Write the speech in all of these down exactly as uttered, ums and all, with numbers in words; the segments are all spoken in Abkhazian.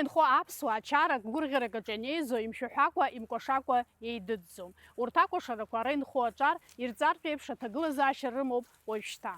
Инхо аԥсуаа ачарак гәырӷьарак аҿы ианеизо, имшәаҳәакәа, имкәашакәа еидыӡӡом. Урҭ акәашарақәа ара инхо аҿар ирҵартә еиԥш аҭагылазаашьа рымоуп уажәшьҭа.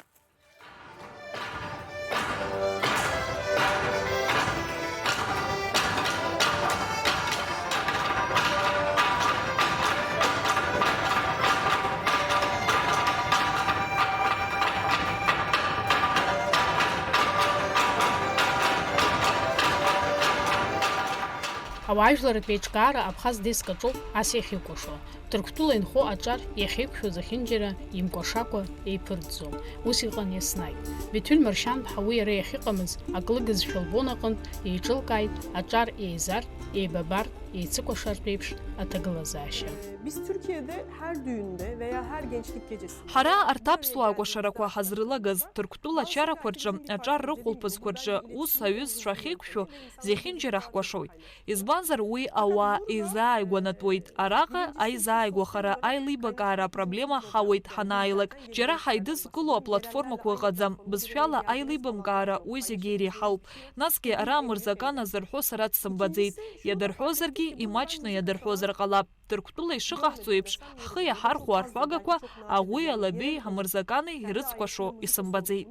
Ауаажәларратә еиҿкаара Абхаз деск аҿоуп ас иахьыкәашо. Ҭырқәтәыла инхо аҿар иахьеиқәшәо зехьынџьара имкәашакәа еиԥырҵӡом. Ус иҟан еснагь. Беҭуел Маршьанԥҳа уи иара иахьыҟамыз ак лыгызшәа лбон аҟынтә еиҿылкааит аҿар еизартә, еибабартә, еицыкәашартә еиԥш аҭагылазаашьа. Biz Türkiye'de her düğünde veya her gençlik gecesinde Ҳара арҭ аԥсуаа акәашарақәа ҳазрылагаз, Ҭырқәтәыла ачарақәа рҿы, аҿар рыхәылԥазқәа рҿы ус аҩызцәа ахьеиқәшәо зехьынџьара ҳкәашоит. Избанзар, уи ауаа еизааигәанатәуеит. Араҟа аизааигәахара, аилибакаара апроблема ҳауеит ҳанааилак. Џьара ҳаидызкыло аплатформақәа ыҟаӡам. Бызшәала аилибамкаара уи зегьы иреиҳауп. Насгьы ара амырзакан азырҳәо сара дсымбаӡеит. Иадырҳәозаргьы, имаҷны иадырҳәозар ҟалап. Ҭырқәтәыла ишыҟаҳҵо еиԥш, ҳхы иаҳархәо арҳәагақәа, аӷәи алабеи амырзакани ирыцкәашо исымбаӡеит.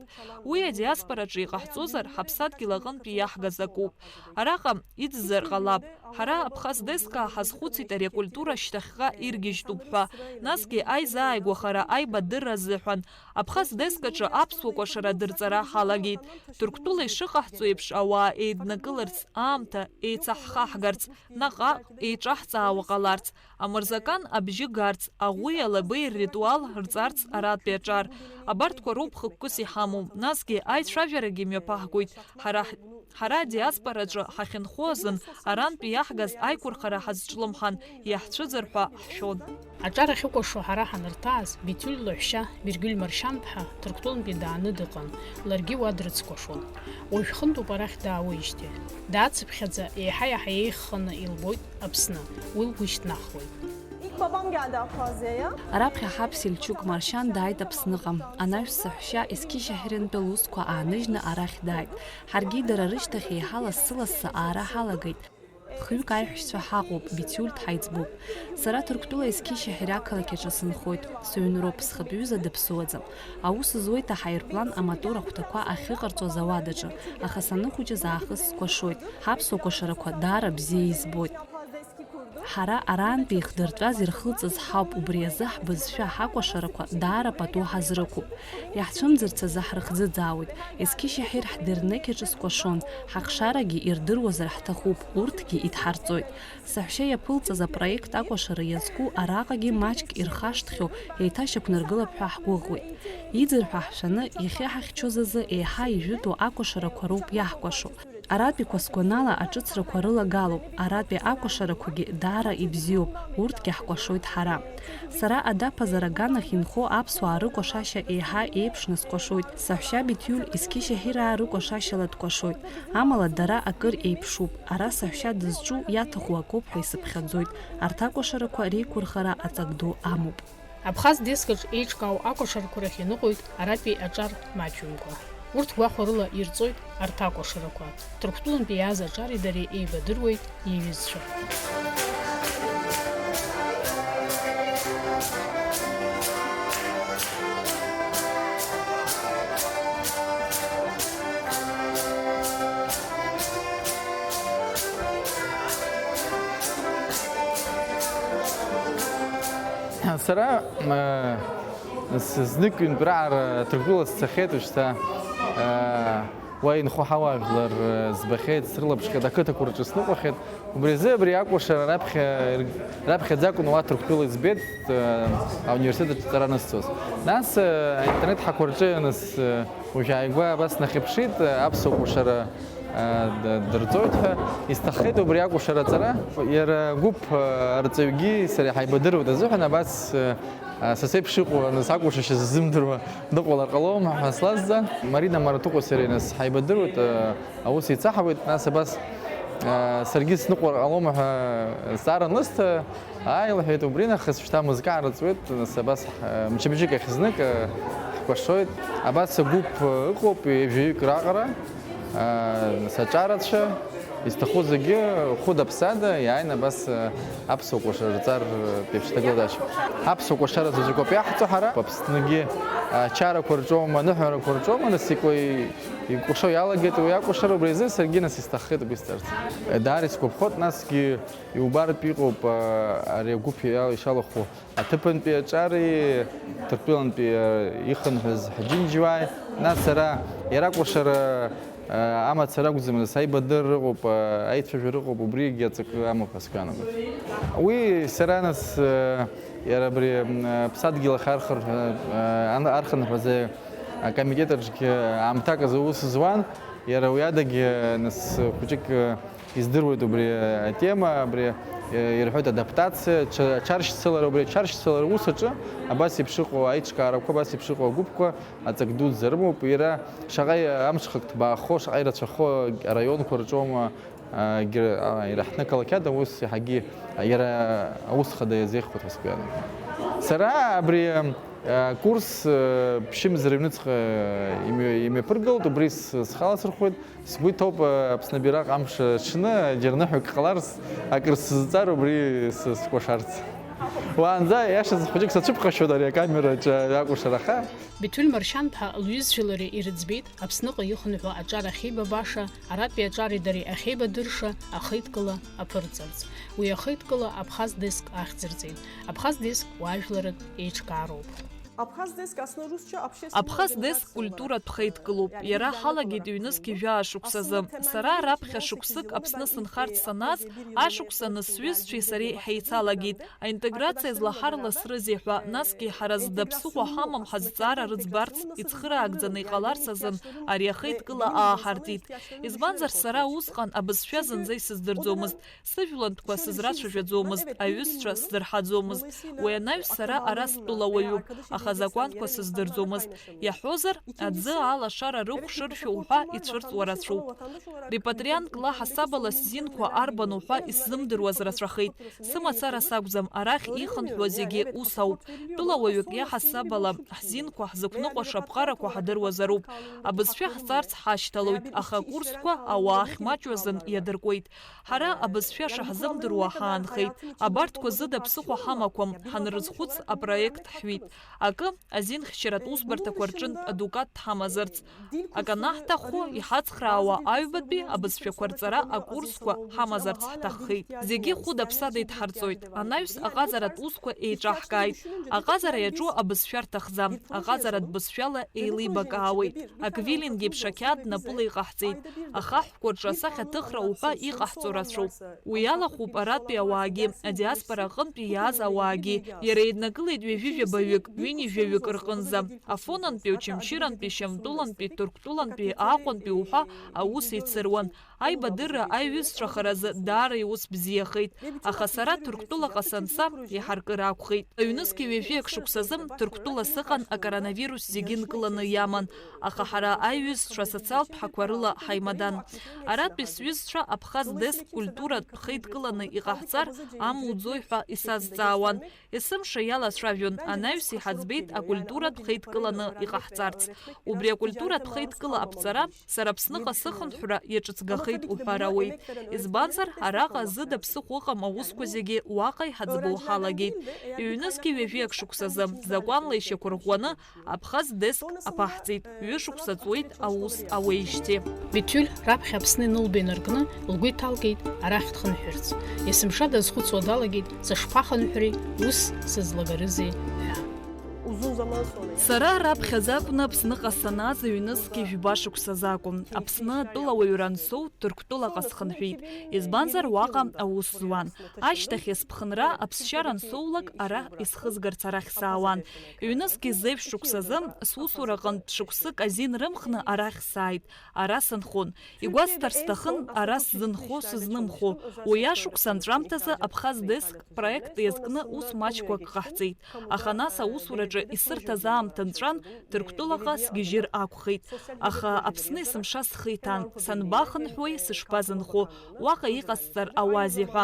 Уи адиаспораҿы иҟаҳҵозар, ҳаԥсадгьыл аҟынтәи иаҳгаз акоуп. Араҟа иӡзар ҟалап. Ҳара Абхаз деск ҳазхәыцит ари акультура шьҭахьҟа иргьежьтәуп ҳәа. Насгьы аизааигәахара, аибадырра азыҳәан Абхаз деск аҿы аԥсуа кәашара адырҵара ҳалагеит. Ҭырқәтәыла ишыҟаҳҵо еиԥш, ауаа еиднакыларц, аамҭа еицаҳхаҳгарц, наҟ-ааҟ еиҿаҳҵаауа ҟаларц, амырзакан абжьы гарц, аӷәи алабеи рритуал рҵарц аратәи аҿар. Абарҭқәа роуп хықәкыс иҳамоу. Насгьы аицәажәарагьы мҩаԥаҳгоит. Ҳара ҳ-, ҳара адиаспораҿы ҳахьынхо азын арантәи иаҳгаз аиқәырхара ҳазҿлымҳан, иаҳцәыӡыр ҳәа ҳшәон. Аҿар ахьыкәашо ҳара ҳанырҭааз, Беҭуел лаҳәшьа Бергьуел Маршьанԥҳа Ҭырқәтәылантәи дааны дыҟан, ларгьы уа дрыцкәашон. Уажә хынтәуп арахь даауеижьҭеи. Даацыԥхьаӡа еиҳа-еиҳа еиӷьханы илбоит Аԥсны, уи лгәы ишьҭнахуеит. İlk babam geldi Abhazya'ya. Араԥхьа ҳаԥ Сельчук Маршьан дааит Аԥсныҟа. Анаҩс саҳәшьа Есқьышьаҳирантәи лусқәа ааныжьны арахь дааит. Ҳаргьы дара рышьҭахь еиҳа лассы-лассы аара ҳалагеит. Хҩык аиҳәшьцәа ҳаҟоуп, Беҭиуль дҳаиҵбуп. Сара Ҭырқәтәыла Есқьышьаҳир ақалақь аҿы сынхоит. Сыҩнроуп, схатә ҩыза дыԥсуаӡам. Аус зуеит аҳаирплан амотор ахәҭақәа ахьыҟарҵоз ауадаҿы, аха саныхәыҷыз аахыс скәашоит. Ҳаԥсуа кәашарақәа даара бзиа избоит. Ҳара арантәи ихдыртәаз ирхылҵыз ҳауп, убри азы ҳбызшәа, ҳакәашарақәа даара пату ҳазрықәуп. Иаҳцәымӡырц азы ҳрыхӡыӡаауеит. Есқьышьаҳир ҳдернеқь аҿы скәашон, ҳахшарагьы ирдыруазар ҳҭахуп, урҭгьы идҳарҵоит. Саҳәшьа иаԥылҵаз апроект акәашара иазку араҟагьы маҷк ирхашҭхьоу еиҭашьақәнаргылап ҳәа ҳгәыӷуеит. Иӡыр ҳәа ҳшәаны, иахьа иҳахьчоз азы еиҳа ижәытәу акәашарақәа роуп иаҳкәашо. Аратәиқәа сгәанала аҿыцрақәа рылагалоуп, аратәи акәашарақәагьы даара ибзиоуп, урҭгьы ҳкәашоит ҳара. Сара адаԥазар аганахь инхо аԥсуаа рыкәашашьа еиҳа еиԥшны скәашоит, саҳәшьа Беҭиуль Есқьышьаҳираа рыкәашашьала дкәашоит, амала дара акыр еиԥшуп, ара саҳәшьа дызҿу иаҭаху акоуп ҳәа исыԥхьаӡоит, арҭ акәашарақәа реиқәырхара аҵак ду амоуп. Абхаз дескаҿ еиҿкаау акәашарақәа рахь ианыҟоит аратәи аҿар маҷҩымкәа. Урҭ гәахәарыла ирҵоит арҭ акәашарақәа. Ҭырқәтәылантәи иааз аҿари дареи еибадыруеит иҩызцәа. Сара, э, с-, знык ҩынтәраара Ҭырқәтәыла сцахьеит, уажәшьҭа, э, уа инхо ҳауаажәлар, э, збахьеит, срылаԥшхьеит, ақыҭақәа рҿы сныҟәахьеит. Убри азы абри акәашара раԥхьа, раԥхьаӡа акәын уа Ҭырқәтәыла избеит, э, ауниверситет аҿы ҵара анысҵоз. Нас, э, аинтернет ҳақәа рҿы аныс-, э, уажә ааигәа абас снахьыԥшит, э, аԥсуа кәашара, э, д-, дырҵоит ҳәа. Исҭаххеит убри акәашара аҵара. Иара гәыԥ, э, арҵаҩгьы сареи ҳаибадыруеит азыҳәан абас, э, э, са сеиԥш иҟоу аныс акәашашьа ззымдыруа дыҟалар ҟалома ҳәа слазҵаан. Марина Маратыҟәа сареи нас ҳаибадыруеит, э, аус еицаҳауеит, нас абас, э, саргьы сныҟәар ҟалома ҳәа зҵаара анысҭа, ааи, лҳәеит, убри нахыс шьҭа мызкы аарыҵуеит, нас абас, э, мчыбжьык ахь знык, э, ҳкәашоит. Абас агәыԥ, э, ыҟоуп, ҩажәаҩык раҟара, э, нас аҿарацәа, Изҭаху зегьы хәыда-ԥсада иааины абас, э, аԥсуа кәашара рҵар, э, еиԥш ҭагылазаашьа. Аԥсуа кәашара заҵәык ауп иаҳҵо ҳара. Аԥсныгьы, э, ачарақәа рҿоума, аныҳәарақәа рҿоума, нас икәа-, икәашо иалагеит уи акәашара, убри азы саргьы нас исҭаххеит убри сҵарц. Э, даара исгәаԥхоит, насгьы иубартә иҟоуп, э, ари агәыԥ иа-, ишалахәу. Аҭыԥантәи аҿари Ҭырқәтәылантәи, э, ихынҳәыз ҳџьынџьуааи, нас ара иара акәашара, э, амацара акәӡам, нас аибадырра ыҟоуп, э, аицәажәара ыҟоуп, убригьы аҵакы амоуп ҳәа сгәы иаанагоит. Уи сара нас, э, иара абри, м, э, ԥсадгьыл ахь архынҳәа-, э, ан-, архынҳәразы акомитет аҿгьы аамҭак азы аус зуан, иара уи адагьы, э, нас хәыҷык, э, Издыруеит убри атема, абри, э, ирҳәоит адаптациа, ача-, ачаршьцылара, убри ачаршьцылара ус аҿы абас еиԥш ыҟоу аиҿкаарақәа, абас еиԥш ыҟоу агәыԥқәа аҵак дуӡӡа рымоуп. Иара шаҟа амҽхак ҭбаахо, шаҟа ирацәахо араионқәа рҿоума, а, гьы-, а, ираҳҭны ақалақь ада ус иаҳагьы, а, иара аус хада иазеиӷьхоит ҳәа сгәы иаанагоит. Сара абри, а, курс, а, ԥшьымз рыҩныҵҟа имҩа-, имҩаԥыргалт, убри с-, схаласырхәуеит. Сгәы иҭоуп, Аԥсны абираҟ амш аҽны џьарныҳәак ҟаларц, акыр сызҵаар убри сы-, скәашарц. Уаанӡа, иашаз, хәыҷык сацәыԥхашьоит ари акамераҿы акәашараха. Беҭуел Маршьанԥҳа лҩызцәеи лареи ирыӡбеит Аԥсныҟа ихынҳәуа аҿар ахьеибабаша, аратәи аҿари дареи ахьеибадырша ахеидкыла аԥырҵарц. Уи ахеидкыла Абхаз Деск ахьӡырҵеит. Абхаз Деск уаажәларратә еиҿкаароуп. Абхаз Деск Аԥсны русча общественный Абхаз Деск организациа. Культуратә хеидкылоуп. Иара ҳалагеит ҩнызқь жәаа шықәсазы. Сара раԥхьа шықәсык Аԥсны сынхарц санааз, ашықәс аны сҩызцәеи сареи ҳаицалагеит. Аинтеграциа злаҳар ласрызеи ҳәа, насгьы ҳара зда ԥсыхәа ҳамам ҳазҵаара рыӡбарц, ицхыраагӡаны иҟаларц азын ари ахеидкыла ааҳартит. Избанзар, сара усҟан абызшәа зынӡа исыздырӡомызт. Сыжәлантәқәа сызрацәажәаӡомызт, аҩызцәа сзырҳаӡомызт. Уи анаҩс сара ара стәылауаҩуп, аха азакәанқәа сыздырӡомызт. Иаҳҳәозар, аӡы алашара рыхә шыршәо уҳәа ицәырҵуа рацәоуп. Репатриантк ла ҳасабала сзинқәа арбану ҳәа исзымдыруаз рацәахеит. Сымацара сакәӡам, арахь ихынҳәуа зегьы ус ауп. Тәылауаҩык иаҳасабала ҳзинқәа ҳзықәныҟәаша аԥҟарақәа ҳадыруазароуп. Абызшәа ҳҵарц ҳашьҭалоит, аха акурсқәа ауаа ахьмаҷу азын иадыркуеит. Ҳара абызшәа шаҳзымдыруа ҳаанхеит. Абарҭқәа зыда ԥсыхәа ҳамақәам, ҳанрызхәыц апроект ҳҩит. Акы, азинхьчаратә усбарҭақәа рҿынтә адукат ҳамазарц. Акы анаҳҭаххо, иҳацхраауа аҩбатәи абызшәақәа рҵара акурсқәа ҳамазарц ҳҭаххеит. Зегьы хәыда-ԥсада идҳарҵоит. Анаҩс аҟазаратә усқәа еиҿаҳкааит. Аҟазара иаҿу абызшәа рҭахӡам. Аҟазаратә бызшәала еилибакаауеит. Аквилинг еиԥш ақьаад напыла иҟаҳҵеит. Ахаҳә Кәаҿы асахьа аҭыхра уҳәа иҟаҳҵо рацәоуп. Уи алахәуп аратәи ауаагьы, адиаспора аҟынтәи иааз ауаагьы. Иара еиднакылеит ҩажәи жәабаҩык, ҩынҩажәаҩык рҟынӡа. Афонантәи, Очамчырантәи, Шьамтәылантәи, Ҭырқәтәылантәи, Аҟәантәи уҳәа аус еицыруан. Аибадырра аиҩызцәахаразы даара иус бзиахеит. Аха сара Ҭырқәтәылаҟа санца, иҳаркыр акәхеит. Аҩнызқьи ҩажәи ак шықәсазы Ҭырқәтәыла сыҟан, акоронавирус зегьы нкыланы иаман. Аха ҳара аиҩызцәа асоциалтә ҳақәа рыла ҳаимадан. Аратәи сҩызцәа Абхаз Деск культуратә хеидкыланы иҟаҳҵар амуӡои ҳәа исазҵаауан. Есымша иалацәажәон, анаҩс иҳаӡбеит акультуратә хеидкыланы иҟаҳҵарц. Убри акультуратә хеидкыла аԥҵара сара Аԥсныҟа сыхынҳәра иаҿыҵгахеит уҳәар ауеит. Избанзар, араҟа зыда ԥсыхәа ыҟам аусқәа зегьы уаҟа иҳаӡбо ҳалагеит. Ҩнызқьи ҩажәи ак шықәсазы, закәанла ишьақәырӷәӷәаны, Абхаз Деск аԥаҳҵеит, ҩышықәса ҵуеит аус ауеижьҭеи. Беҭуел раԥхьа Аԥсны инылба инаркны лгәы иҭалкит арахь дхынҳәырц. Есымша дазхәыцуа далагеит, сышԥахынҳәри, ус сызлагарызеи ҳәа. Uzun zaman sonra. Сара раԥхьаӡа акәны Аԥсныҟа санааз ҩнызқьи жәба шықәсазы акәын. Аԥсны атәылауаҩра ансоу, Ҭырқәтәылаҟа схынҳәит. Избанзар, уаҟа аус зуан. Ашьҭахь есԥхынра аԥсшьара ансоулак ара исхызгарц арахь саауан. Ҩнызқьи зеижә шықәсазы, сусураҟынтә шықәсык азин рымхны арахь сааит, ара сынхон. Игәасҭар сҭахын, ара сзынхо, сызнымхо. Уи ашықәс анҵәамҭазы Абхаз Деск проект иазкны ус маҷқәак ҟаҳҵеит. Аха нас аусураҿы исырҭаз аамҭа нҵәан, Ҭырқәтәылаҟа сгьежьыр акәхеит. Аха Аԥсны есымша схы иҭан, санбахынҳәуеи, сышԥазынхо, уаҟа иҟасҵар ауазеи ҳәа.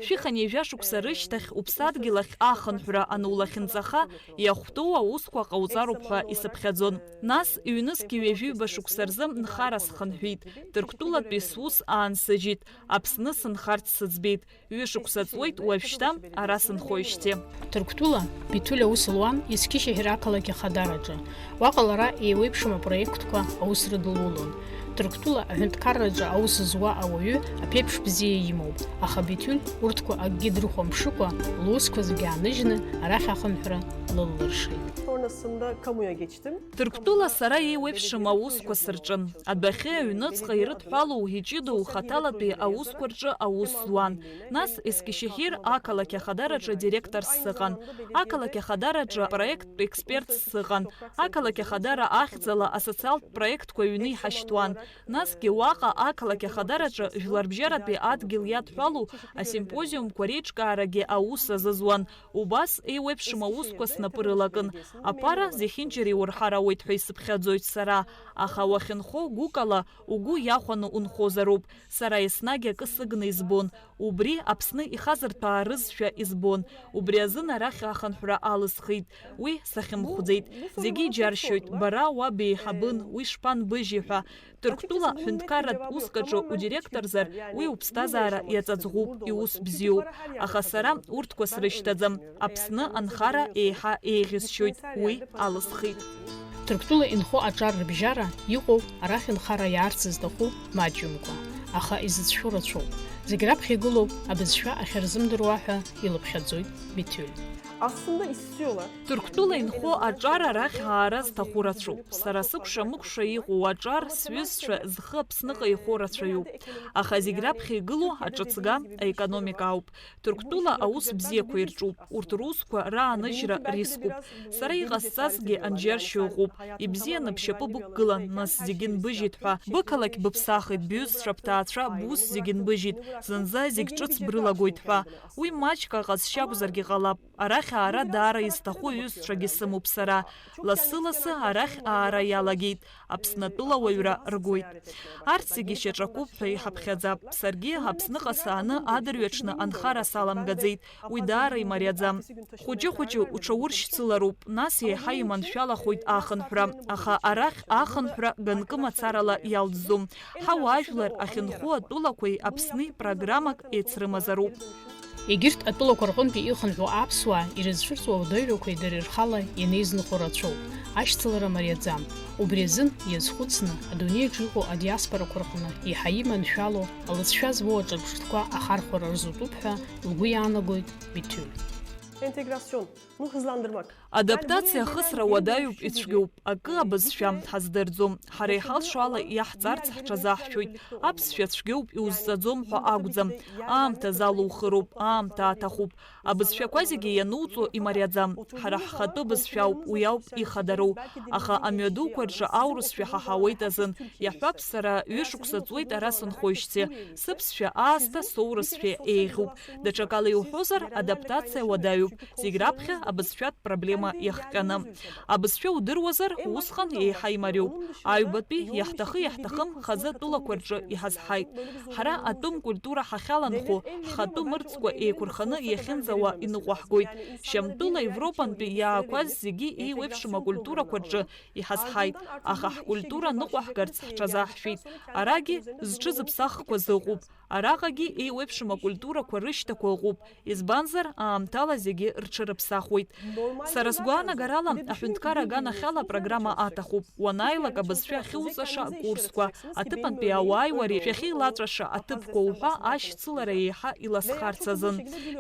Шәи хынҩажәа шықәса рышьҭахь уԥсадгьыл ахь ахынҳәра анулахьынҵаха, иахәҭоу аусқәа ҟауҵароуп ҳәа исыԥхьаӡон. Нас, ҩнызқь ҩажәиба шықәса рзы нхара схынҳәит, Ҭырқәтәылатәи сус аансыжьит, Аԥсны сынхарц сыӡбеит. Ҩышықәса ҵуеит уажәшьҭа ара сынхоижьҭеи. Ҭырқәтәыла Биҭуль аус луан Есқьышьаҳәыр ақалақь ахадараҿы. Уаҟа лара еиуеиԥшым апроектқәа аус рыдылулон. Ҭырқәтәыла аҳәынҭқарраҿы аус зуа ауаҩы аԥеиԥш бзиа имоуп, аха Биҭуль урҭқәа акгьы дрыхәамԥшыкәа, лусқәа зегьы ааныжьны арахь ахынҳәра лыллыршеит. Sonrasında kamuya geçtim. Ҭырқәтәыла сара еиуеиԥшым аусқәа сырҿын. Адәахьы аҩныҵҟа ирыдҳәалоу иҷыдоу хаҭалатәи аусқәа рҿы аус зуан. Нас Есқьышьаҳәыр ақалақь ахадараҿы директорс сыҟан. Ақалақь ахадараҿы апроекттә експертс сыҟан. Ақалақь ахадара ахьӡала асоциалтә проектқәа ҩны иҳашьҭуан. Насгьы уаҟа ақалақь ахадараҿы жәларбжьаратәи адгьыл иадҳәалоу асимпозиумқәа реиҿкаарагьы аус азызуан. Убас еиуеиԥшым аусқәа снапы рылакын. Аԥара зехьынџьара иурҳар ауеит ҳәа исыԥхьаӡоит сара, аха уахьынхо гәыкала угәы иахәаны унхозароуп. Сара еснагь акы сыгны избон. Убри Аԥсны ихазырҭәаарызшәа избон. Убри азын арахь ахынҳәра алысхит. Уи сахьымхәӡеит. Зегьы иџьаршьоит, бара уаб еиҳабын, уи шԥанбыжьи ҳәа. Ҭырқәтәыла ҳәынҭқарратә уск аҿы удиректорзар, уи уԥсҭазаара иаҵаӡӷуп, иус бзиоуп. Аха сара урҭқәа срышьҭаӡам. Аԥсны анхара еиҳа еиӷьысшьоит, уи алысхит. Ҭырқәтәыла инхо аҿар рыбжьара иҟоу арахь нхара иаарц зҭаху маҷымкәа, аха изыцәшәо рацәоуп. Зегь раԥхьа игылоуп абызшәа ахьырзымдыруа ҳәа илыԥхьаӡоит Биҭуль. Aslında istiyorlar. Ҭырқәтәыла инхо аҿар арахь аара зҭаху рацәоуп. Сара сыкәша-мыкәша иҟоу аҿар сҩызцәа зхы Аԥсныҟа ихо рацәаҩуп. Аха зегь раԥхьа игылоу аҿыцга, аекономика ауп. Ҭырқәтәыла аус бзиақәа ирҿуп. Урҭ русқәа рааныжьра рискуп. Сара иҟасҵазгьы анџьаршьо ыҟоуп. Ибзианы бшьапы бықәгылан, нас зегьы нбыжьит ҳәа. Бықалақь быԥсахит, бҩызцәа, бҭаацәа, бус зегьы нбыжьит. Зынӡа зегь ҿыц брылагоит ҳәа. Уи маҷк аҟазшьа акәзаргьы ҟалап. Арахь аара даара изҭаху ҩызцәагьы сымоуп сара. Лассы-лассы арахь аара иалагеит, Аԥснатәыла уаҩра ргоит. Арҭ зегьы шьаҿакуп ҳәа иҳаԥхьаӡап. Саргьы Аԥсныҟа сааны адырҩаҽны анхара саламгаӡеит, уи даара имариаӡам. Хәыҷы-хәыҷы уҽауршьцылароуп, нас еиҳа иманшәалахоит ахынҳәра, аха арахь ахынҳәра ганкы мацарала иалҵӡом. Ҳауаажәлар ахьынхо атәылақәеи Аԥсни программак еицрымазароуп. Егьырҭ атәылақәа рҟынтәи ихынҳәуа аԥсуаа ирызцәырҵуа ауадаҩрақәеи дара рхала ианеизынхо рацәоуп, ашьцылара мариаӡам. Убри азын иазхәыцны, адунеиаҿ иҟоу адиаспорақәа рҟны еиҳа иманшәало, алыҵшәа змоу аҿырԥштәқәа ахархәара рзутәуп ҳәа лгәы иаанагоит Биҭуль. Entegrasyon, bunu hızlandırmak. Адаптациа ахысра уадаҩуп, ицәгьоуп. Акы абызшәа ҳаздырӡом. Ҳара иҳалшо ала иаҳҵарц ҳҽазаҳшәоит. Аԥсшәа цәгьоуп, иузҵаӡом ҳәа акәӡам. Аамҭа залухыроуп, аамҭа аҭахуп. Абызшәақәа зегьы иануҵо имариаӡам. Ҳара ҳхатәы бызшәа ауп, уи ауп ихадароу. Аха амҩадуқәа рҿы аурысшәа ҳаҳауеит азын. Иаҳҳәап, сара ҩышықәса ҵуеит ара сынхоижьҭеи. Сыԥсшәа аасҭа соурысшәа еиӷьуп. Даҽакала иуҳәозар, адаптациа уадаҩуп. Зегь раԥхьа абызшәатә проблема иахҟьаны. Абызшәа удыруазар, усҟан еиҳа имариоуп. Аҩбатәи, иаҳҭахы-иаҳҭахым, хазы атәылақәа рҿы иҳазҳаит. Ҳара атәым культура ҳахьаланхо, ҳхатәы мырӡқәа еиқәырханы иахьынӡауа иныҟәаҳгоит. Шьамтәыла Европантәи иаақәаз зегьы еиуеиԥшым акультурақәа рҿы иҳазҳаит, аха ҳкультура ныҟәаҳгарц ҳҽазаҳшәеит. Арагьы зҽызыԥсахқәаз ыҟоуп. Араҟагьы еиуеиԥшым акультурақәа рышьҭақәа ыҟоуп, избанзар, аамҭала зегьы рҽырыԥсахуеит. Сара сгәаанагарала, аҳәынҭқарра аганахьала апрограмма аҭахуп, уанааилак абызшәа ахьуҵаша акурсқәа, аҭыԥантәи ауааи уареи шәахьеилаҵәаша аҭыԥқәа уҳәа ашьцылара еиҳа иласхарц азын.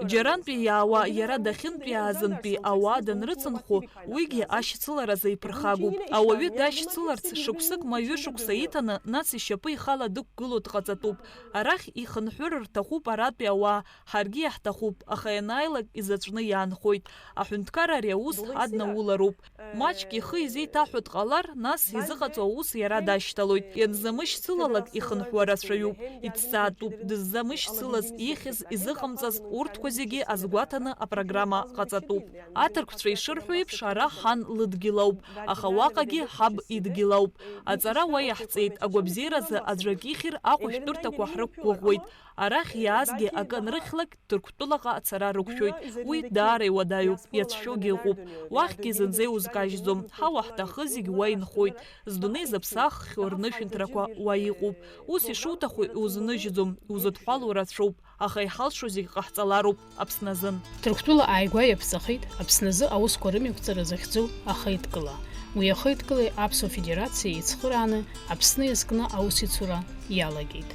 Џьарантәи иаауа, иара дахьынтәиаазынтәи ауаа данрыцынхо, уигьы ашьцыларазы иԥырхагоуп. Ауаҩы дашьцыларц шықәсык ма ҩышықәса иҭаны, нас ишьапы ихала дықәгыло дҟаҵатәуп. Арахь Ихынҳәыр рҭахуп аратәи ауаа, ҳаргьы иаҳҭахуп, аха ианааилак изаҵәны иаанхоит. Аҳәынҭқар ари аус аднаулароуп. Маҷк ихы изеиҭаҳәо дҟалар, нас изыҟаҵо аус иара дашьҭалоит. Ианзамышьцылалак ихынҳәуа рацәаҩуп. Иҭҵаатәуп, дыззамышьцылаз, ихьыз, изыҟамҵаз, урҭқәа зегьы азгәаҭаны апрограмма ҟаҵатәуп. Аҭырқәцәа ишырҳәо еиԥш, ара ҳан лыдгьыл ауп, аха уаҟагьы ҳаб идгьыл ауп. Аҵара уа иаҳҵеит, агәабзиаразы аӡәы ак ихьыр ахәышәтәырҭақәа ҳрықәгәыӷуеит. Арахь иаазгьы акы анрыхьлак, Ҭырқәтәылаҟа ацара рықәшәоит. Уи даара иуадаҩуп, иацәшәогьы ыҟоуп. Уахьгьы зынӡа иузкажьӡом, ҳауа ҳҭахызегь уа инхоит. Здунеи зыԥсаххьоу рнышәынҭрақәа уа иҟоуп. Ус ишуҭаху иузныжьӡом, иузыдҳәалоу рацәоуп, аха иҳалшо зегь ҟаҳҵалароуп Аԥсны азын. Ҭырқәтәыла ааигәа иаԥҵахеит Аԥсны азы аусқәа рымҩақәҵара захьӡу ахеидкыла. Уи ахеидкылеи Аԥсуа Федерациеи еицхырааны Аԥсны иазкны аусеицура иалагеит.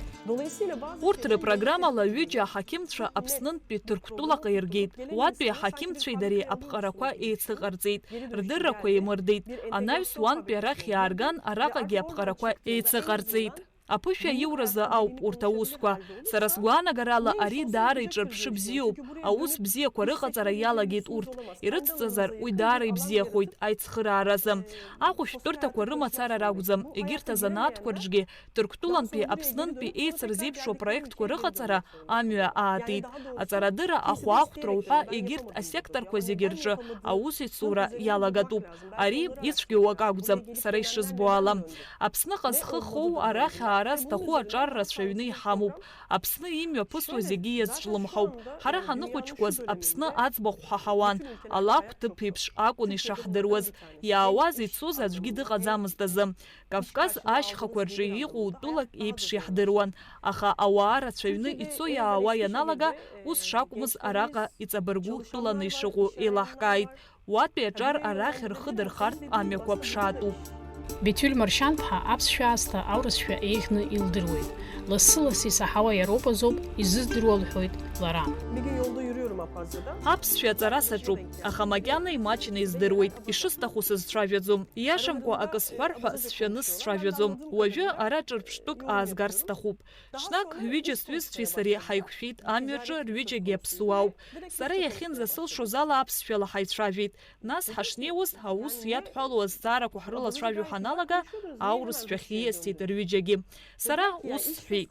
Урҭ рыпрограммала ҩыџьа аҳақьымцәа Аԥснынтәи Ҭырқәтәылаҟа иргеит. Уатәи аҳақьымцәеи дареи аԥҟарақәа еицыҟарҵеит, рдыррақәа еимырдеит. Анаҩс уантәи арахь иаарган, араҟагьы аԥҟарақәа еицыҟарҵеит. Аԥышәа аиуразы ауп урҭ аусқәа. Сара сгәаанагарала, ари даара иҿырԥшы бзиоуп. Аус бзиақәа рыҟаҵара иалагеит урҭ. Ирыцҵазар, уи даара ибзиахоит аицхырааразы. Ахәышәтәырҭақәа рымацара ракәӡам, егьырҭ азанааҭқәа рҿгьы Ҭырқәтәылантәи Аԥснынтәи еицырзеиԥшу апроектқәа рыҟаҵара амҩа аатит. Аҵарадырра, ахәаахәҭра уҳәа егьырҭ асекторқәа зегьы рҿы аусеицура иалагатәуп. Ари ицәгьоу акы акәӡам, сара ишызбо ала. Аԥсныҟа зхы хоу, арахь аара зҭаху аҿар рацәаҩны иҳамоуп. Аԥсны имҩаԥысуа зегьы иазҿлымҳауп. Ҳара ҳаныхәыҷқәаз Аԥсны аӡбахә ҳаҳауан, алакә ҭыԥ еиԥш акәын ишаҳдыруаз. Иаауаз ицоз аӡәгьы дыҟаӡамызт азы. Кавказ ашьхақәа рҿы иҟоу тәылак еиԥш иаҳдыруан, аха ауаа рацәаҩны ицо-иаауа ианалага, ус шакәмыз араҟа иҵабыргу тәыланы ишыҟоу еилаҳкааит. Уатәи аҿар арахь рхы дырхартә амҩақәа ԥшаатәуп. Беҭҩел Маршьанԥҳа аԥсшәа аасҭа аурысшәа еиӷьны илдыруеит. Лассы-ласс исаҳауа иароуп азоуп изыздыруа, лҳәоит лара. Aԥсшәа аҵара саҿуп, аха макьана имаҷны издыруеит, ишысҭаху сызцәажәаӡом, ииашамкәа акы сҳәар ҳәа сшәаны сцәажәаӡом. Уажәы ара ҿырԥштәык аазгар сҭахуп. Ҽнак ҩыџьа сҩызцәеи сареи ҳаиқәшәеит, амҩаҿы рҩыџьагьы аԥсуаауп. Сара иахьынӡасылшоз ала аԥсшәала ҳаицәажәеит. Нас ҳашнеиуаз, аус иадҳәалоу азҵаарақәа ҳрылацәажәо ҳаналага, аурысшәахь ииасит рҩыџьагьы. Сара ус сҳәеит: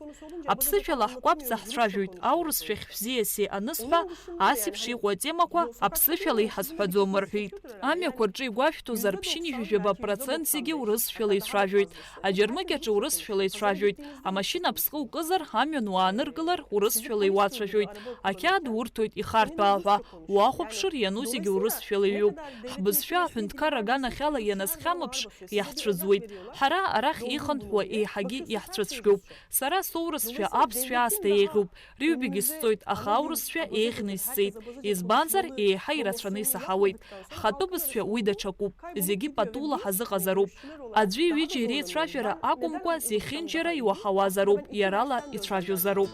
«Аԥсышәала ҳкәаԥӡа ҳцәажәоит, аурысшәахь шәзиаси», анысҳәа, ас еиԥш иҟоу атемақәа аԥсышәала иҳазҳәаӡом рҳәеит. Амҩақәа рҿы игәашәҭозар, ԥшьынҩажәижәаба процент зегьы урысшәала ицәажәоит. Аџьармыкьаҿы урысшәала ицәажәоит. Амашьына аԥсҟы укызар, амҩан уааныркылар, урысшәала иуацәажәоит. Ақьаад урҭоит ихарҭәаау ҳәа. Уахәаԥшыр, иану зегьы урысшәала иҩуп. Ҳбызшәа аҳәынҭқар аганахьала ианазхьамԥш, иаҳцәыӡуеит. Ҳара арахь ихынҳәуа еиҳагьы иаҳцәыцәгьоуп. Сара соурысшәа аԥсшәа аасҭа еиӷьуп. Рыҩбагьы сҵоит, аха аурысшәа еиӷьны исҵеит. Избанзар, еиҳа ирацәаны исаҳауеит. Ҳхатәы бызшәа уи даҽакуп. Зегьы патула ҳазыҟазароуп. Аӡәи ҩыџьеи реицәажәара акәымкәа, зехьынџьара иуаҳауазароуп, иарала ицәажәозароуп.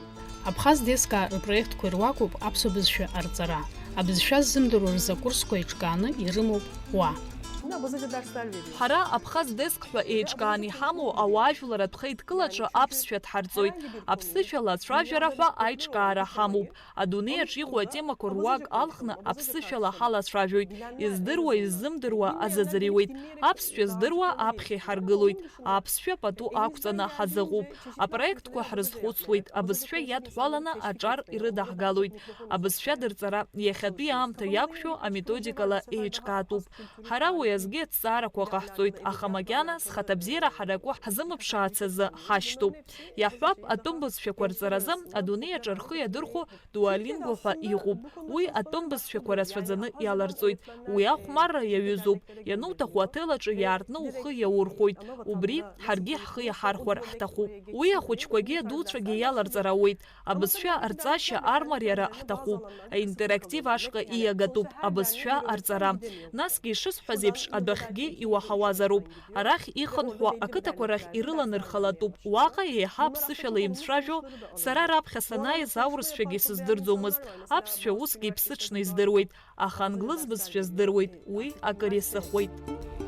Абхаз Дескаа рпроектқәа ируакуп аԥсуа бызшәа арҵара. Абызшәа ззымдыруа рзы акурсқәа еиҿкааны ирымоуп уа. Ҳара Абхаз Деск ҳәа еиҿкааны иҳамоу ауаажәларратә хеидкылаҿы аԥсшәа дҳарҵоит. Аԥсышәала ацәажәара ҳәа аиҿкаара ҳамоуп. Адунеи аҿы иҟоу атемақәа руак алхны аԥсышәала ҳалацәажәоит. Издыруа, иззымдыруа азыӡырҩуеит. Аԥсшәа здыруа аԥхьа иҳаргылоит. Аԥсшәа пату ақәҵаны ҳазыҟоуп. Апроектқәа ҳрызхәыцуеит, абызшәа иадҳәаланы аҿар ирыдаҳгалоит. Абызшәа дырҵара иахьатәи аамҭа иақәшәо аметодикала еиҿкаатәуп. Ҳара уи азгьы аҭҵаарақәа ҟаҳҵоит, аха макьана зхаҭабзиара ҳараку ҳзымԥшаац азы ҳашьҭоуп. Иаҳҳәап, атәым бызшәақәа рҵаразы адунеи аҿы рхы иадырхәо Duolingo ҳәа иҟоуп. Уи атәым бызшәақәа рацәаӡаны иаларҵоит. Уи ахәмарра иаҩызоуп. Иануҭаху аҭел аҿы иаартны ухы иаурхәоит. Убри ҳаргьы ҳхы иаҳархәар ҳҭахуп. Уи ахәыҷқәагьы адуцәагьы иаларҵар ауеит. Абызшәа арҵашьа армариара ҳҭахуп. Аинтерактив ашҟа ииагатәуп абызшәа арҵара. Насгьы, ишысҳәаз еиԥш, адәахьгьы иуаҳауазароуп. Арахь ихынҳәуа ақыҭақәа рахь ирыланырхалатәуп. Уаҟа еиҳа аԥсышәала имцәажәо, сара раԥхьа санааиз аурысшәагьы сыздырӡомызт. Аԥсшәа усгьы иԥсыҽны издыруеит, аха англыз бызшәа здыруеит, уи акыр исыхәеит.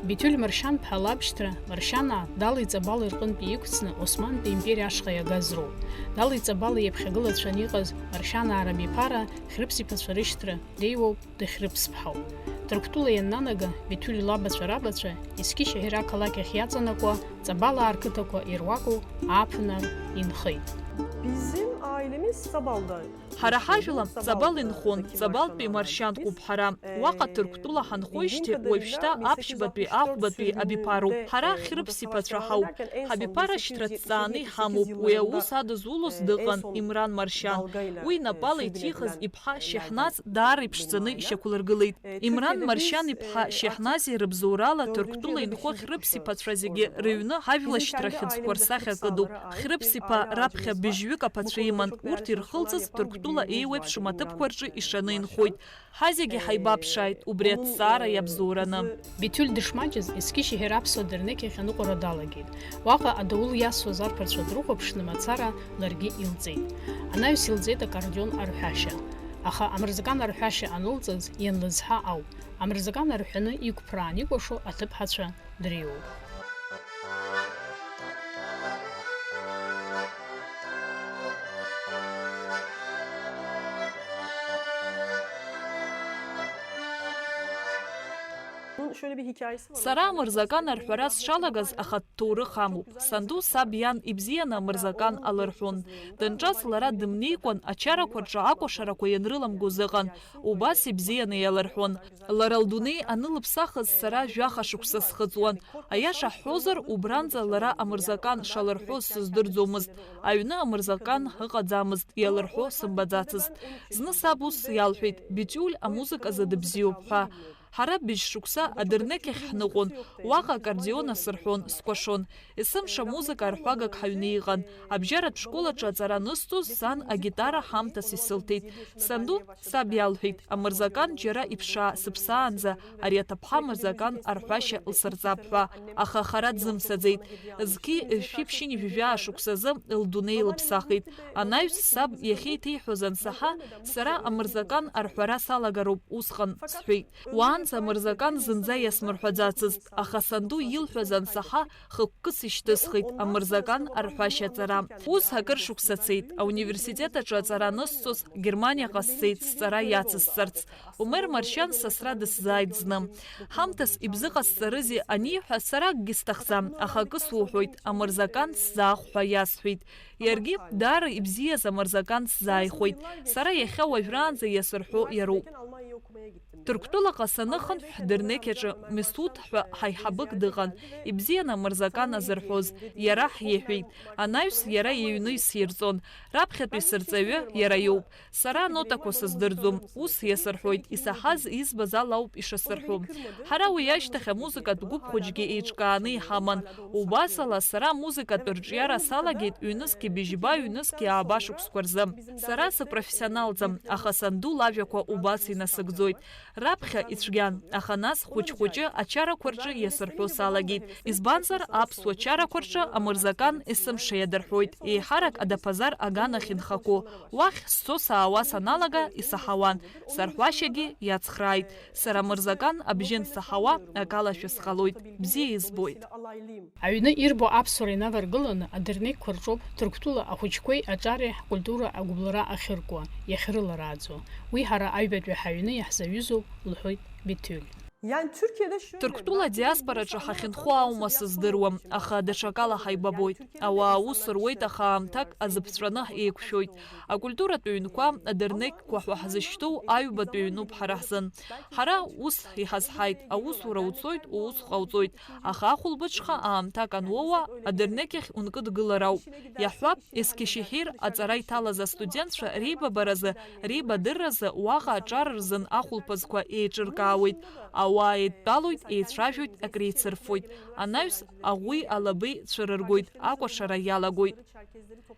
Биҭуль Маршьан-ԥҳа лабшьҭра, Маршьанаа, Дали Ҵабали рҟынтәи иқәҵны Османтәи империа ашҟа иагаз роуп. Дали Ҵабали иаԥхьагылацәан иҟаз Маршьанаа рабиԥара Хьрыԥс иԥацәа рышьҭра дреиуоуп, дыхьрыԥсԥҳауп. Ҭырқәтәыла ианнанага, Биҭуль лабацәа рабацәа, Есқьи Шьаҳир ақалақь ахь иаҵанакуа, Ҵабалаа рқыҭақәа ируаку ааԥынра инхеит. Bizim ailemiz Sabal'da. Ҳара ҳажәла Ҵабал инхон, Ҵабалтәи Маршьанқәоуп ҳара. Уаҟа Ҭырқәтәыла ҳанхоижьҭеи уажәшьҭа аԥшьбатәи ахәбатәи абиԥароуп. Ҳара Хьрыԥс иԥацәа ҳауп. Ҳабиԥара шьҭра ҭҵааны иҳамоуп. Уи аус адызулоз дыҟан Имран Маршьан. Уи инапала иҭихыз иԥҳа Шьаҳназ даара иԥшӡаны ишьақәлыргылеит. Имран Маршьан-иԥҳа Шьаҳнази рыбзоурала Ҭырқәтәыла инхо Хьрыԥс иԥацәа зегьы рыҩны ҳажәлашьҭра хьыӡқәа рсахьа кыдуп. Хьрыԥс-иԥа раԥхьа быжьҩык аԥацәа иман, урҭ ирхылҵыз Ҭырқәтәыла еиуеиԥшым аҭыԥқәа рҿы ишаны инхоит. Ҳазегьы ҳаибаԥшааит убри аҭҵаара иабзоураны. Биҭуль дышмаҷыз Есқьи Шьаҳир аԥсуа дырнеқь ахь аныҟәара далагеит. Уаҟа адаул иасуаз арԥарцәа дрыхәаԥшны мацара ларгьы илҵеит. Анаҩс илҵеит аккордеон арҳәашьа. Аха амырзакан арҳәашьа анылҵыз ианлызҳа ауп. Амырзакан арҳәаны иқәԥраан икәашо аҭыԥҳацәа дреиуоуп. Сара амырзакан арҳәара сшалагаз ахатә ҭоурых амоуп. Санду саб иан ибзианы амырзакан алырҳәон. Данҿаз лара дымнеикәан, ачарақәа рҿы акәашарақәа ианрыламгоз ыҟан, убас ибзианы иалырҳәон. Лара лдунеи анылыԥсахыз сара жәаха шықәса схыҵуан. Аиаша ҳҳәозар, убранӡа лара амырзакан шалырҳәоз сыздырӡомызт. Аҩны амырзакан ыҟаӡамызт, иалырҳәо сымбаӡацызт. Зны саб ус иалҳәеит, Битиуль амузыказы дыбзиоуп ҳәа. Ҳара быжь шықәса адырнеқь ахь ҳныҟәон, уаҟа аккордеон асырҳәон, скәашон. Есымша музыка арҳәагак ҳаҩны иҟан. Абжьаратә школ аҿы аҵара анысҵоз, сан агитара ҳамҭас исылҭеит. Санду саб иалҳәеит, амырзакан џьара иԥшаа сыԥсаанӡа ари аҭыԥҳа амырзакан арҳәашьа лсырҵап ҳәа, аха хара дзымцаӡеит. Зқьи жәшәи ԥшьынҩажәи жәаа шықәсазы лдунеи лыԥсахит. Анаҩс саб иахьеиҭеиҳәоз ансаҳа, сара амырзакан арҳәара салагароуп усҟан сҳәеит. Уаанӡа амырзакан зынӡа иасмырҳәаӡацызт, аха санду илҳәаз ансаҳа, хықәкыс ишьҭысхит амырзакан арҳәашьа аҵара. Ус акыр шықәса цеит, ауниверситет аҿы аҵара анысҵоз Германиаҟа сцеит сҵара иацысҵарц. Омер Маршьан сасра дысзааит зны. Ҳамҭас ибзыҟасҵарызеи аниҳәа, сара акгьы сҭахӡам, аха акы суҳәоит, амырзакан сзаахә ҳәа иасҳәеит. Иаргьы даара ибзиаз амырзакан сзааихәеит. Сара иахьа уажәраанӡа иасырҳәо иароуп. Ҭырқәтәылаҟа саныхынҳә, дырнеқь аҿы Месуҭ ҳәа ҳаиҳабык дыҟан, ибзианы амырзакан азырҳәоз, иара ҳиҳәеит. Анаҩс иара иҩны исирҵон. Раԥхьатәи сырҵаҩы иара иоуп. Сара анотақәа сыздырӡом, ус иасырҳәоит, исаҳаз, избаз ала ауп ишасырҳәо. Ҳара уи ашьҭахь амузыкатә гәыԥ хәыҷгьы еиҿкааны иҳаман. Убасала, сара амузыкатә рҿиара салагеит ҩнызқьи быжьба, ҩнызқьи ааба шықәсқәа рзы. Сара сыпрофессионалӡам, аха санду лажәақәа убас инасыгӡоит. Раԥхьа ицәгьан, аха нас хәыҷ-хәыҷы ачарақәа рҿы иасырҳәо салагеит. Избанзар, аԥсуа чарақәа рҿы амырзакан есымша иадырҳәоит, еиҳарак Адаԥазар аганахь инхақәоу. Уахь сцо саауа саналага исаҳауан, сарҳәашьагьы иацхрааит. Сара амырзакан абжьы ансаҳауа акалашәа сҟалоит, бзиа избоит. Аҩны ирбо аԥсуара инаваргыланы адырнеқьқәа рҿоуп Ҭырқәтәыла ахәыҷқәеи аҿареи ҳкультура агәыбылра ахьыркуа, иахьрыларааӡо. Уи ҳара аҩбатәи ҳаҩны иаҳзаҩызоуп, лҳәоит Биҭуль. Ҭырқәтәыла адиаспораҿы ҳахьынхо аума сыздыруам, аха даҽакала ҳаибабоит. Ауаа аус руеит, аха аамҭак азыԥҵәаны еиқәшәоит. Акультуратә ҩнқәа, адырнеқьқәа ҳәа ҳзышьҭоу аҩбатәи ҩнуп ҳара ҳзын. Ҳара ус иҳазҳаит, аусура уцоит, уус ҟауҵоит, аха ахәылбыҽха аамҭак ануоуа, адырнеқь ахь ункыдгылар ауп. Иаҳҳәап, Есқьи Шьаҳир аҵара иҭалаз астудентцәа реибабаразы, реибадырразы уаҟа аҿар рзын ахәылԥазқәа еиҿыркаауеит, ауаа еидтәалоит, еицәажәоит, акреицырффоит, анаҩс аӷәи алаби цәырыргоит, акәашара иалагоит.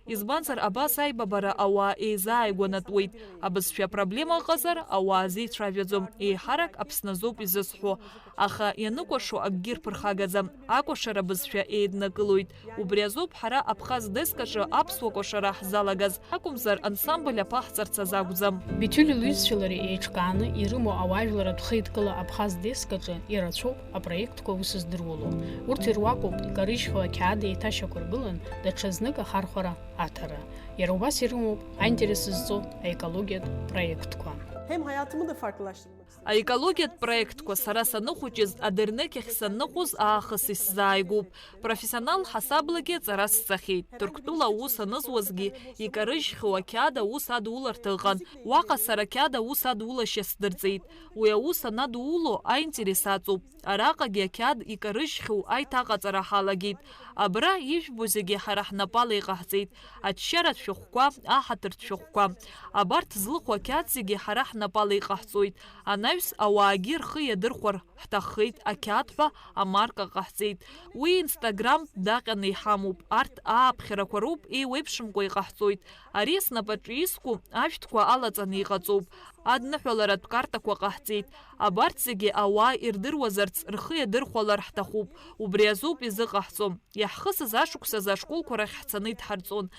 Избанзар, абас аибабара ауаа еизааигәанатәуеит. Абызшәа апроблема ыҟазар, ауаа зеицәажәаӡом, еиҳарак Аԥсны азоуп изысҳәо. Аха ианыкәашо акгьы рԥырхагаӡам, акәашара бызшәа еиднакылоит. Убри азоуп ҳара Абхаз деск аҿы аԥсуа кәашара ҳзалагаз, акәымзар ансамбль аԥаҳҵарц азы акәӡам. Биҭуль лҩызцәеи лареи еиҿкааны ирымоу ауаажәларратә хеидкыла Абхаз Аиска аҿы ирацәоуп апроектқәа аус здыруало. Урҭ ируакуп икарыжьхьоу ақьаад еиҭашьақәыргылан, даҽазнык ахархәара аҭара. Иара убас ирымоуп аинтерес зҵоу аекологиатә проектқәа. Hem hayatımı da farklılaştırmak istedim. Аекологиатә проектқәа сара саныхәыҷыз, адырнықьахь санныҟәоз аахыс исзааигәоуп. Профессионал ҳасаблагьы аҵара сҵахьеит. Ҭырқәтәыла аус анызуазгьы, икарыжьхьоу ақьаад аус адуларҭа ыҟан. Уаҟа сара ақьаад аус адулашьа сдырҵеит. Уи аус анадууло, аинтерес аҵоуп. Араҟагьы ақьаад икарыжьхьоу аиҭаҟаҵара ҳалагеит. Абра ижәбо зегьы ҳара ҳнапала иҟаҳҵеит. Аччаратә шәҟәқәа, аҳаҭыртә шәҟәқәа. Абарҭ злыху ақьаад зегьы ҳара ҳнапала иҟаҳҵоит. Анаҩс ауаагьы рхы иадырхәар ҳҭаххеит, ақьаад ҳәа амарка ҟаҳҵеит. Уи Instagram даҟьаны иҳамоуп. Арҭ ааԥхьарақәа роуп, еиуеиԥшымкәа иҟаҳҵоит. Ари снапаҿы иску ажәҭқәа алаҵаны иҟаҵоуп. Адныҳәаларатә картақәа ҟаҳҵеит. Абарҭ зегьы ауаа ирдыруазарц, рхы иадырхәалар ҳҭахуп. Убри азоуп изыҟаҳҵо. Иаҳхысыз ашықәсазы ашколқәа рахь ҳцаны идҳарҵон.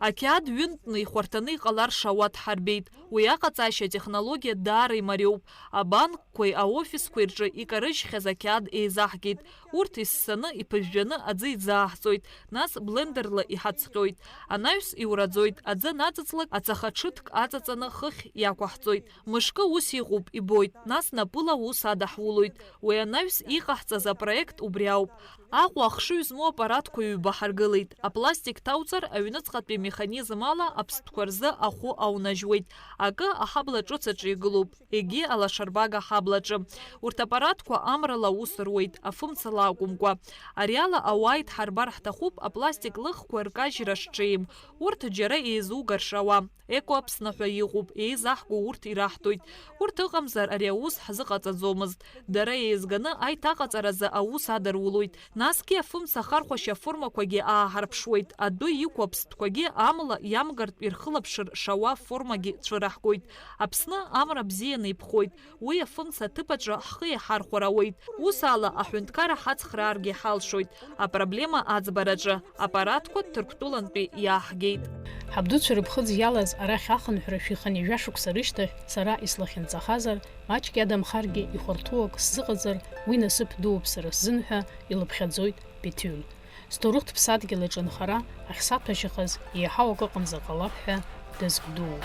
Ақьаад ҩынтәны ихәарҭаны иҟалар шауа дҳарбеит. Уи аҟаҵашьа атехнологиа даара имариоуп. Абанкқәеи аофисқәеи рҿы икарыжьхьаз ақьаад еизаҳгеит. Урҭ иссаны, иԥыжәжәаны аӡы иӡааҳҵоит, нас блендерла иҳацҟьоит. Анаҩс иураӡоит, аӡы анаҵыҵлак, ацаха ҽыҭк аҵаҵаны хыхь иақәаҳҵоит. Мышкы ус иҟоуп, ибоит, нас напыла аус адаҳулоит. Уи анаҩс иҟаҳҵаз апроект убри ауп. Аҟәа ахшыҩ змоу аппаратқәа ҩба ҳаргылеит. Апластик ҭауҵар, аҩныҵҟатәи амеханизм ала аԥстәқәа рзы ахәы аунажьуеит. Акы аҳабла ҿыц аҿы игылоуп, егьи алашарбага аҳаблаҿы. Урҭ аппаратқәа амрала аус руеит, афымцала акәымкәа. Ариала ауаа идҳарбар ҳҭахуп апластик лыхқәа ркажьра шҽеим. Урҭ џьара еизугаршауа. Еко Аԥсны ҳәа иҟоуп, еизаҳго урҭ ираҳҭоит. Урҭ ыҟамзар, ари аус ҳзыҟаҵаӡомызт. Дара еизганы аиҭаҟаҵаразы аус адарулоит. Насгьы афымца ахархәашьа аформақәагьы ааҳарԥшуеит, адәы иқәу аԥстәқәагьы амла иамгартә ирхылаԥшыр шауа аформагьы цәыраҳгоит. Аԥсны амра бзианы иԥхоит. Уи афымца аҭыԥ аҿы ҳхы иаҳархәар ауеит. Ус ала, аҳәынҭқарра ҳацхрааргьы ҳалшоит апроблема аӡбараҿы. Аппаратқәа Ҭырқәтәылантәи иааҳгеит. Ҳабдуцәа рыԥхыӡ иалаз арахь ахынҳәра шәиханы ҩажәа шықәса рышьҭахь сара ислахьынҵахазар, маҷк иадамхаргьы ихәарҭоу ак сзыҟаҵар, уи насыԥ дууп сара сзын ҳәа илыԥхьаӡоит Беҭҩын. Сҭоурыхтә ԥсадгьыл аҿы анхара ахьсаҭәашьахаз еиҳау акы ыҟамзар ҟалап ҳәа дазгәдуу.